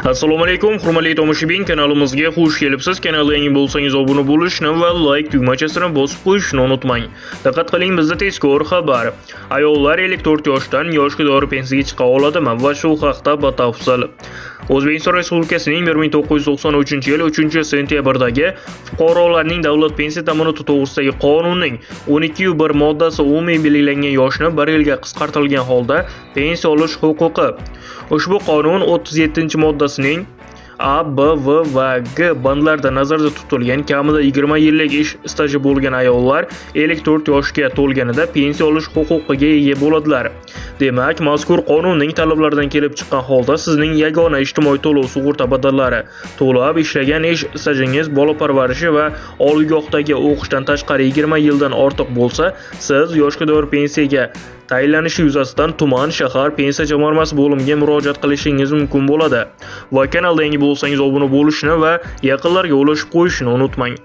Assalomu alaykum, hurmatli tomoshabin, kanalimizga xush kelibsiz. Kanalga yangi bo'lsangiz, obuna bo'lishni va like tugmachasini bosib qo'yishni unutmang. Diqqat qiling, bizda tezkor xabar. Ayollar 54 yoshdan yoshga doir pensiyaga chiqa oladimi va shu haqda batafsil. O'zbekiston Respublikasining 1993-yil 3-sentyabrdagi Fuqarolarning davlat pensiya ta'minoti to'g'risidagi qonunning 12.1 moddasi umumiy belgilangan yoshni 1 yilga qisqartirilgan holda pensiya olish huquqi. Ushbu qonun 37-moddasining A, B, V va G bandlarida nazarda tutilgan kamida 20 yillik ish staji bo'lgan ayollar 54 yoshga to'lganida pensiya olish huquqiga ega bo'ladilar. Demak, mazkur qonunning talablaridan kelib chiqqan holda sizning yagona ijtimoiy to'lov sug'urta badallari to'lab ishlagan ish stajingiz bola parvarishi va oliygohdagi o'qishdan tashqari 20 yildan ortiq bo'lsa, siz yoshga doir pensiyaga tayinlanishi yuzasidan tuman, shahar pensiya jamg'armasi bo'limiga murojaat qilishingiz mumkin bo'ladi. Va kanalda yangi bo'lsangiz, obuna bo'lishni va yaqinlarga ulashib qo'yishni unutmang.